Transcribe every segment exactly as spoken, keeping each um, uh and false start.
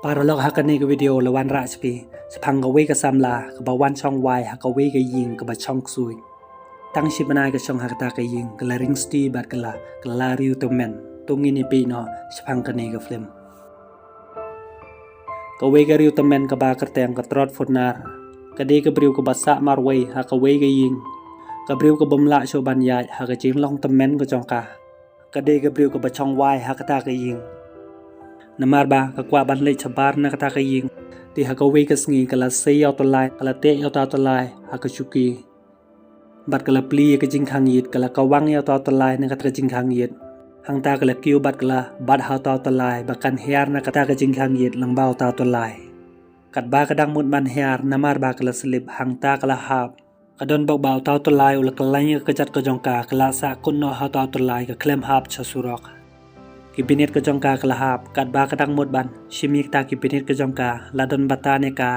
Paralok, ha kane ka video la wanrah sha phi shaphang kawei ka samla kaba wan shong wai ha kawei ka ïing kaba shong ksuid. Tang shi bnai ka shong ha kata ka ïing, ka la ring sti bad ka la, ka la riew tymmen. To ngin ïa peit noh shaphang kane ka film. Kawei ka riew tymmen kaba kyrteng ka Trot Fornar ka dei ka briew kaba sah marwei ha kawei ka ïing. Ka briew ka bym lah shuh ban ïaid ha ka jinglong tymmen ka jong ka. Ka dei ka briew kaba shong wai ha kata ka ïing. Namar ba ka kwah ban leit shabar na kata ka ïing, te ha kawei ka sngi ka la sei ïa u tyllai, ka la teh ïa uta u tyllai ha ka shuki. Bad ka la plie ïa ka jingkhang ïit, ka la kawang ïa uta u tyllai na kata ka jingkhang ïit. Hangta ka la kiew bad ka la bat ha uta u tyllai ba kan hiar na kata ka jingkhang ïit lyngba uta u tyllai. Katba ka dang mut ban hiar, namar ba ka la slip, hangta ka la hap. Ka don bok ba uta u tyllai u la kyllaiñ ïa ka kjat ka jong ka, ka la sah kut noh ha uta u tyllai, ka khlem hap sha surok. Ki bynit ka jong ka ka la hap, katba ka dang mut ban shim ïa kita ki bynit ka jong ka, la don batan ïa ka.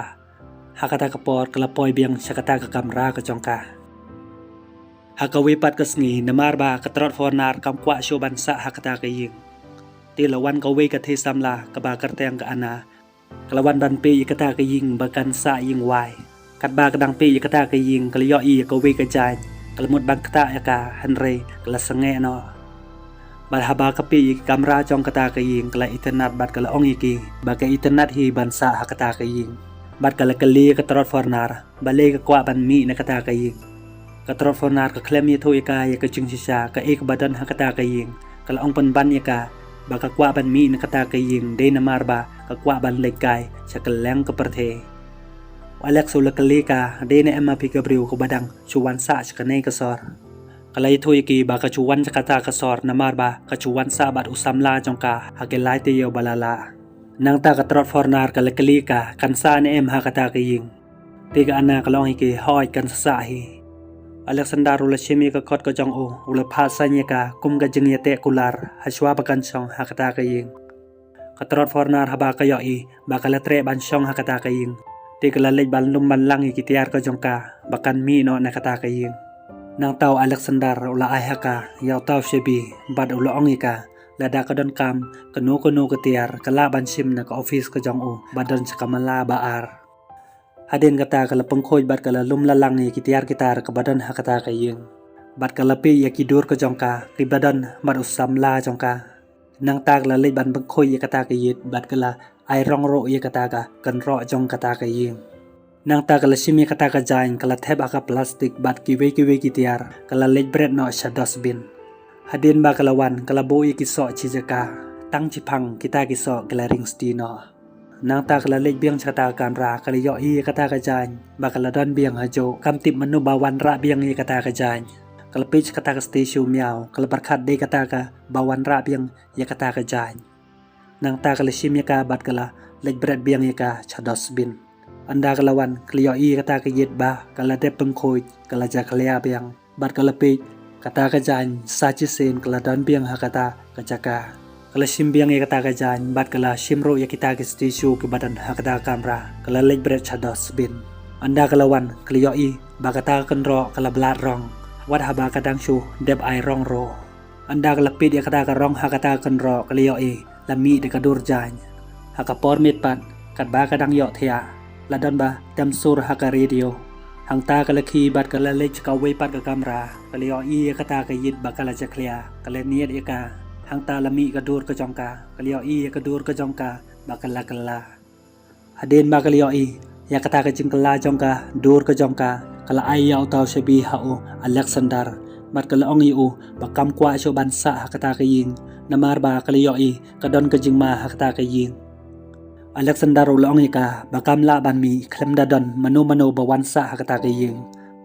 Ha kata ka por ka la poi biang sha kata ka kamra ka jong ka. Ha kawei pat ka sngi, namar ba ka Trot Fornar kam kwah shuh ban sah ha kata ka ïing, te la wan kawei ka thei samla kaba kyrteng ka Ana. Ka la wan ban peit ïa kata ka ïing ba kan sah ïing wai. Katba ka dang peit ïa kata ka ïing, ka la ïohi ïa kawei ka jaiñ. Ka la mut ban ktah ïa ka, hynrei ka la sangeh noh. Bad haba ka peit ïa ki kamra jong kata ka ïing, ka la itynnad bad ka la ong ïa ki ba ka itynnad hi ban sah ha kata ka ïing. Bad ka la kylli ïa ka Trot Fornar balei ka kwah ban mih na kata ka ïing. Ka Trot Fornar ka khlem ïathuh ïa ka ïa ka jingshisha kaei kaba don ha kata ka ïing. Ka la ong pynban ïa ka ba ka kwah ban mih na kata ka ïing dei namar ba ka kwah ban leit kai sha kylleng ka pyrthei. U Alex u la kylli ka, dei ne em ma phi ka briew kaba dang shu wan sah sha kane ka sor? Ka la ïathuh ïa ki ba ka shu wan sha kata ka sor namar ba ka shu wan sah bad u samla jong ka ha ki lai taïew ba la lah. Nangta ka Trot Fornar ka la kylli ka, kan sah ne em ha kata ka ïing? Te ka Ana ka la ong ïa ki, hooid, kan sah hi. Alexander u la shim ïa ka kot ka jong u, u la phah saiñ ïa ka kum ka jingïateh kular ha shuwa ba kan shong ha kata ka ïing. Ka Trot Fornar haba ka ïohi ba ka la treh ban shong ha kata ka ïing, te ka la leit ban lum ban lang ïa ki tiar ka jong ka ba kan mih noh na kata ka ïing. Nangta u Alexander u la ai ha ka ïa uta u shabi bad u la ong ïa ka, lada ka donkam kano kano ka tiar ka lah ban shim na ka office ka jong u ba don sha ka mala ba ar. Hadien kata ka la pynkhuid bad ka la lum la lang ïa ki tiar ki tar kaba don ha kata ka ïing. Bad ka la peit ïa ki dur ka jong ka kiba don bad u samla jong ka. Nangta ka la leit ban pynkhuid ïa kata ka ïit bad ka la ai rong ruh ïa kata ka kynroh jong kata ka ïing. Nangta ka la shim ïa kata ka jaiñ, ka la thep ha ka plastik bad kiwei kiwei ki tiar ka la leit bret noh sha dustbin. Hadien ba ka la wan, ka la buh ïa ki soh shi jaka. Tang shiphang kita ki soh ki la ring sti noh. Nangta ka la leit biang sha kata ka kamra, ka la ïohi ïa kata ka jaiñ ba ka la don biang hajuh. Kam tip mano ba wanrah biang ïa kata ka jaiñ. Ka la peit sha kata ka statue miaw, ka la pyrkhat dei kata kaba wanrah biang ïa kata ka jaiñ. Nangta ka la shim ïa ka bad ka la leit bret biang ïa ka sha dustbin. Ynda ka la wan, ka la ïohi ïa kata ka ïit ba ka la dep pynkhuid, ka la jakhlia biang. Bad ka la peit, kata ka jaiñ sa shisien ka la don biang ha kata ka jaka. Ka la shim biang ïa kata ka jaiñ bad ka la shim ruh ïa kita ki statue kiba don ha kata ka kamra, ka la leit bret sha dustbin. Ynda ka la wan, ka la ïohi ba kata ka kynroh ka la blad rong, wat haba ka dang shu dep ai rong ruh. Ynda ka la peit ïa kata ka rong ha kata ka kynroh, ka la ïohi la mih da ka dur jaiñ. Ha ka por miet pat, katba ka dang ïohthiah, la don ba tem sur ha ka radio. Hangta ka la khie bad ka la leit sha kawei pat ka kamra, ka la ïohi ïa kata ka ïit ba ka la jakhlia, ka la niet ïa ka. Hangta la mih ka dur ka jong ka, ka la ïohi ïa ka dur ka jong ka ba ka la kylla. Hadien ba ka la ïohi ïa kata ka jingkylla jong ka, dur ka jong ka, ka la ai ïa uta u shabi ha u Alexander. Bad ka la ong ïa u ba kam kwah shuh ban sah ha kata ka ïing, namar ba ka la ïohi ka don ka jingma ha kata ka ïing. Alexander u la ong ïa ka ba kam lah ban mih khlem da don mano mano ba wan sah ha kata ka ïing.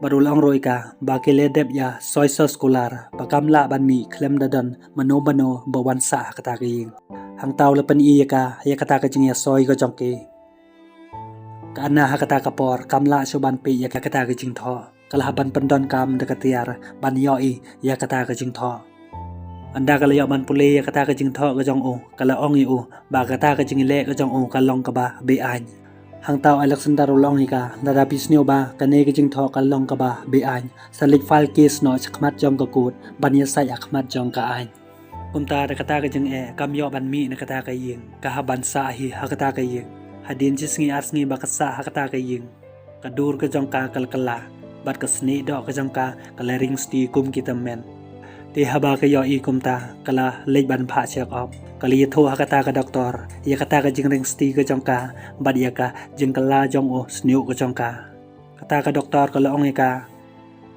Bad u la ong ruh ïa ka ba ki la dep ïa soi sos kular ba kam lah ban mih khlem da don mano mano ba wan sah ha kata ka ïing. Hangta u la pyni ïa ka ïa kata ka jingïasoi ka jong ki. Ka Ana ha kata ka por kam lah shuh ban peit ïa kata ka jingthoh. Ka la hap ban pyndonkam da ka tiar ban ïohi ïa kata ka jingthoh. Ynda ka la ïoh ban pule ïa kata ka jingthoh ka jong u, ka la ong ïa u ba kata ka jingïaleh ka jong u ka long kaba be-aiñ. Hangta u Alexander u la ong ïa ka, lada phi sniew ba kane ka jingthoh ka long kaba be-aiñ, sa leit file case noh sha khmat jong ka court ban ïasaid ha khmat jong ka aiñ. Kumta da kata ka jingeh kam ïoh ban mih na kata ka ïing, ka hap ban sah hi ha kata ka ïing. Hadien shi sngi ar sngi ba ka sah ha kata ka ïing, ka dur ka jong ka ka la kylla, bad ka snieh doh ka jong ka ka la ring sti kum ki tymmen. Te haba ka ïohi kumta, ka la leit ban phah check up. Ka la ïathuh ha kata ka doktor ïa kata ka jingring sti ka jong ka bad ïa ka jingkylla jong u shñiuh ka jong ka. Kata ka doktor ka la ong ïa ka,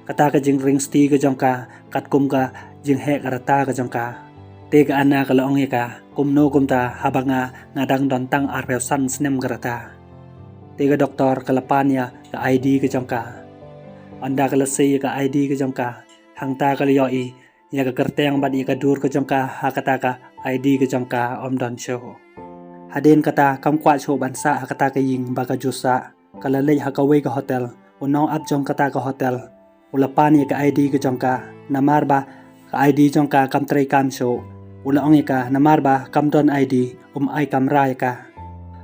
kata ka jingring sti ka jong ka katkum ka jingheh ka rta ka jong ka. Te ka Anna ka la ong ïa ka, kumno kumta haba nga, nga dang don tang arphew san snem ka rta. Te ka doktor ka la pan ïa ka I D ka jong ka. Ynda ka la sei ïa ka I D ka jong ka, hangta ka la ïohi ïa ka kyrteng bad ïa ka dur ka jong ka ha kata ka I D ka jong ka ym don shuh. Hadien kata kam kwah shuh ban sah ha kata ka ïing ba ka ju sah. Ka la leit ha kawei ka hotel. U nongap jong kata ka hotel u la pan ïa ka I D ka jong ka, namar ba ka I D jong ka kam treikam shuh. U la ong ïa ka, namar ba kam don I D, um ai kamra ïa ka.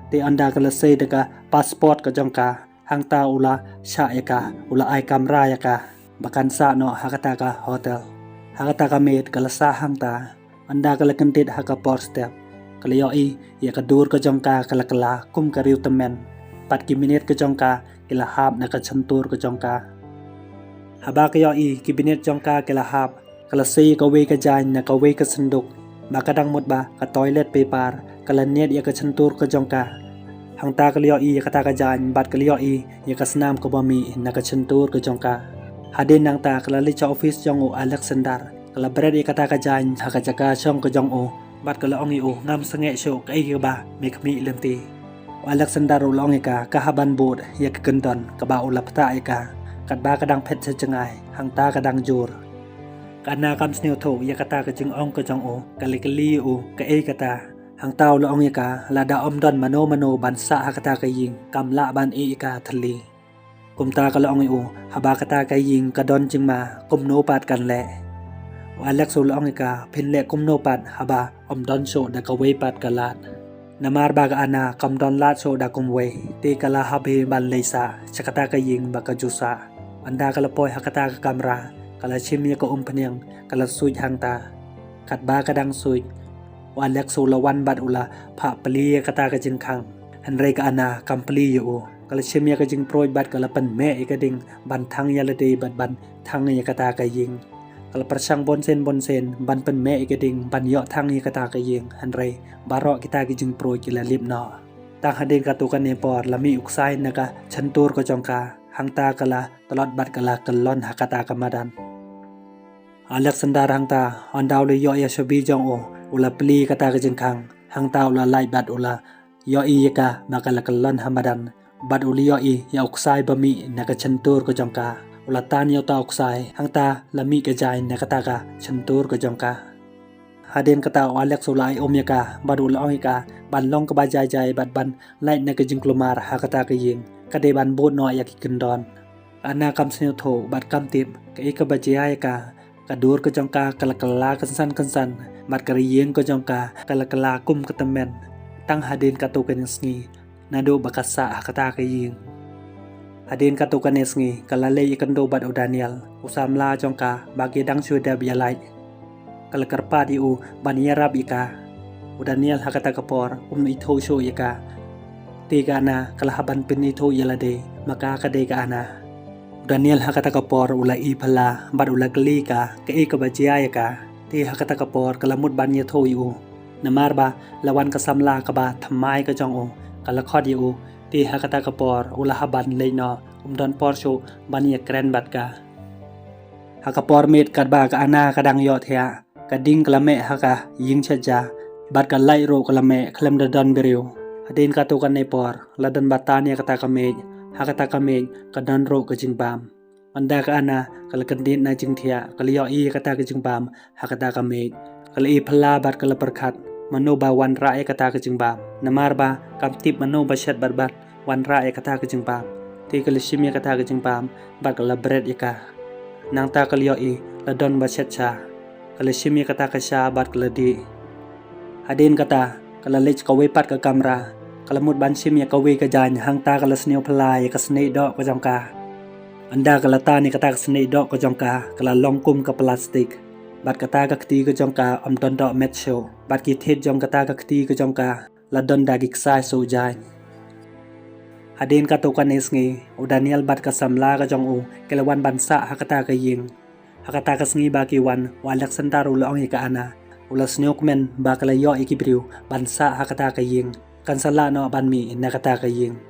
Te ynda ka la sei da ka passport ka jong ka, hangta u la shah ïa ka, u la ai kamra ïa ka ba kan sah noh ha kata ka hotel. Ha kata ka miet ka la sah hangta. Ynda ka la kyndit ha ka por step, ka la ïohi ïa ka dur ka jong ka ka la kylla kum ka riew tymmen, bad ki mihnit ka jong ka ki la hap na ka shyntur ka jong ka. Haba ka ïohi ki mihnit jong ka ki la hap, ka la sei kawei ka jaiñ na kawei ka synduk ba ka dang mut ba ka toilet paper, ka la niet ïa ka shyntur ka jong ka. Hangta ka la ïohi ïa kata ka jaiñ bad ka la ïohi ïa ka snam kaba mih na ka shyntur ka jong ka. Hadien nangta ka la leit sha office jong u Alexander. Ka la bret ïa kata ka jaiñ ha ka jaka shong ka jong u bad ka la ong ïa u, ngam sangeh shuh kaei kaba me khmih lynti. U Alexander u la ong ïa ka, ka hap ban bud ïa ka kyndon kaba u la ktah ïa ka. Katba ka dang phet sha jngai, hangta ka dang jur. Ka Anna kam sngewthuh ïa kata ka jingong ka jong u, ka la kylli ïa u kaei kata. Hangta u la ong ïa ka, lada ym don mano mano ban sah ha kata ka ïing, kam lah ban ïeh ïa ka thylli. Kumta ka la ong ïa u, haba kata ka ïing ka don jingma, kumno pat kan leh? U Alex u la ong ïa ka, phin leh kumno pat haba ym don shuh da kawei pat ka lad? Namar ba ka Anna kam don lad shuh da kumwei, te ka la hap hi ban leit sah sha kata ka ïing ba ka ju sah. Ynda ka la poi ha kata ka kamra, ka la shim ïa ka umphniang, ka la suit hangta. Katba ka dang suit, u Alex u la wan bad u la phah plie ïa kata ka jingkhang. Hynrei ka Anna kam plie ïa u. Ka la shim ïa ka jingpruid bad ka la pynmeh ïa ka ding ban thang ïa lade bad ban thang ïa kata ka ïing. Ka la pyrshang bunsien bunsien ban pynmeh ïa ka ding ban ïoh thang ïa kata ka ïing, hynrei baroh kita ki jingpruid ki la lip noh. Tang hadien katto katne por la mih u ksai na ka shyntur ka jong ka, hangta ka la tlot bad ka la kyllon ha kata ka madan. Alexander hangta, ynda u la ïoh ïa shabi jong u, u la plie kata ka jingkhang, hangta u la lait bad u la ïohi ïa ka ba ka la kyllon ha madan, bad u la ïohi ïa u ksai ba mih na ka shyntur ka jong ka. U la tan ïa uta u ksai, hangta la mih ka jaiñ na kata ka shyntur ka jong ka. Hadien kata u Alex u la ai um ïa ka, bad u la ong ïa ka ban long kaba jai jai bad ban lait na ka jingkulmar ha kata ka ïing, ka dei ban bud noh ïa ki kyndon. Ka Anna kam sngewthuh bad kam tip kaei kaba jia ïa ka. Ka dur ka jong ka ka la kylla kynsan kynsan, bad ka ri ïing ka jong ka ka la kylla kum ka tymmen. Tang hadien katto katne sngi, naduh ba ka sah ha kata ka ïing. Hadien katto katne sngi ka la leit ïakynduh bad u Daniel, u samla jong ka ba ki dang shu dep ïalait. Ka la kyrpad ïa u ban ïarap ïa ka. U Daniel ha kata ka por um ithuh shuh ïa ka. Te ka Anna ka la hap ban pynithuh ïa lade ma ka ka dei ka Anna. U Daniel ha kata ka por u la i phylla bad u la kylli ka kaei kaba jia ïa ka. Te ha kata ka por ka la mut ban ïathuh ïa u. Namar ba la wan ka samla kaba thymmai ka jong u, ka la khot ïa u. Te ha kata ka por u la hap ban leit noh, um don por shuh ban ïakren bad ka. Ha ka por miet katba ka Anna ka dang ïohthiah, ka ding ka la meh ha ka ïing shet ja, bad ka light ruh ka la meh khlem da don briew. Hadien katto katne por la don ba tan ïa kata ka miej. Ha kata ka miej ka don ruh ka jingbam. Ynda ka Anna ka la kyndit na jingthiah, ka la ïohi ïa kata ka jingbam ha kata ka miej. Ka la i phylla bad ka la pyrkhat mano ba wanrah ïa kata ka jingbam, namar ba kam tip mano ba shet bad ban wanrah ïa kata ka jingbam. Te ka la shim ïa kata ka jingbam bad ka la bret ïa ka. Nangta ka la ïohi la don ba shet sha. Ka la shim ïa kata ka sha bad ka la dih. Hadien kata ka la leit kawei pat ka kamra. Ka la mut ban shim ïa kawei ka jaiñ, hangta ka la sniew phylla ïa ka snieh doh ka jong ka. Ynda ka la tan ïa kata ka snieh doh ka jong ka, ka la long kum ka plastik. Bad kata ka kti ka jong ka ym don doh met shuh. Bad ki thied jong kata ka kti ka jong ka la don da ki ksai suh jaiñ. Hadien katto katne sngi, u Daniel bad ka samla ka jong u ki la wan ban sah ha kata ka ïing. Ha kata ka sngi ba ki wan, u Alexander u la ong ïa ka Anna, u la sngewkmen ba ka la ïoh ïa ki briew ban sah ha kata ka ïing. Kan sa lah noh ban mih na kata ka ïing.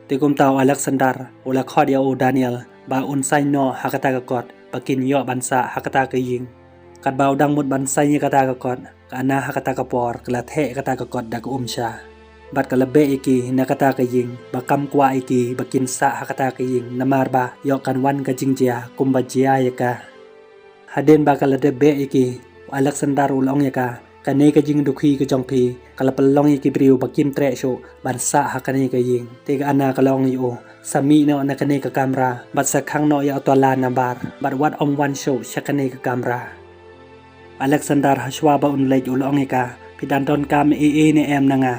Te kumta u Alexander u la khot ïa u Daniel ba un sign noh ha kata ka kot ba kin ïoh ban sah ha kata ka ïing. Katba u dang mut ban sign ïa kata ka kot, ka Anna ha kata ka por ka la theh kata ka kot da ka umsha. Bad ka la beh ïa ki na kata ka ïing, ba kam kwah ïa ki ba kin sah ha kata ka ïing, namar ba ïoh kan wan ka jingjia kumba jia ïa ka. Hadien ba ka la dep beh ïa ki, u Alexander u la ong ïa ka, kane ka jingdukhi ka jong phi ka la pynlong ïa ki briew ba kim treh shuh ban sah ha kane ka ïing. Te ka Anna ka la ong ïa u, sa mih noh na kane ka kamra bad sa khang noh ïa uta u Alexander, bad wat ym wan shuh sha kane ka kamra. Alexander ha shuwa ba un leit u la ong ïa ka, phi dang donkam ei ei ne em na nga?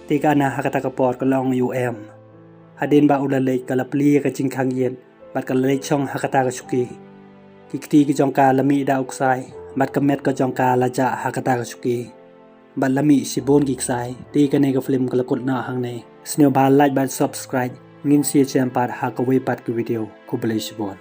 Te ka Anna ha kata ka por ka la ong ïa u em. Hadien ba u la leit ka la plie ka jingkhang ïit bad ka la leit shong ha kata ka shuki. Ki kti ki jong ka la mih da u ksai bad ka met ka jong ka la jah ha kata ka shuki. Bad la mih shibun ki ksai. Te kane ka film ka la kut noh hangne. Sngewbha like bad subscribe. Ngin sa ïashem pat ha kawei pat ka video. Khublei shibun.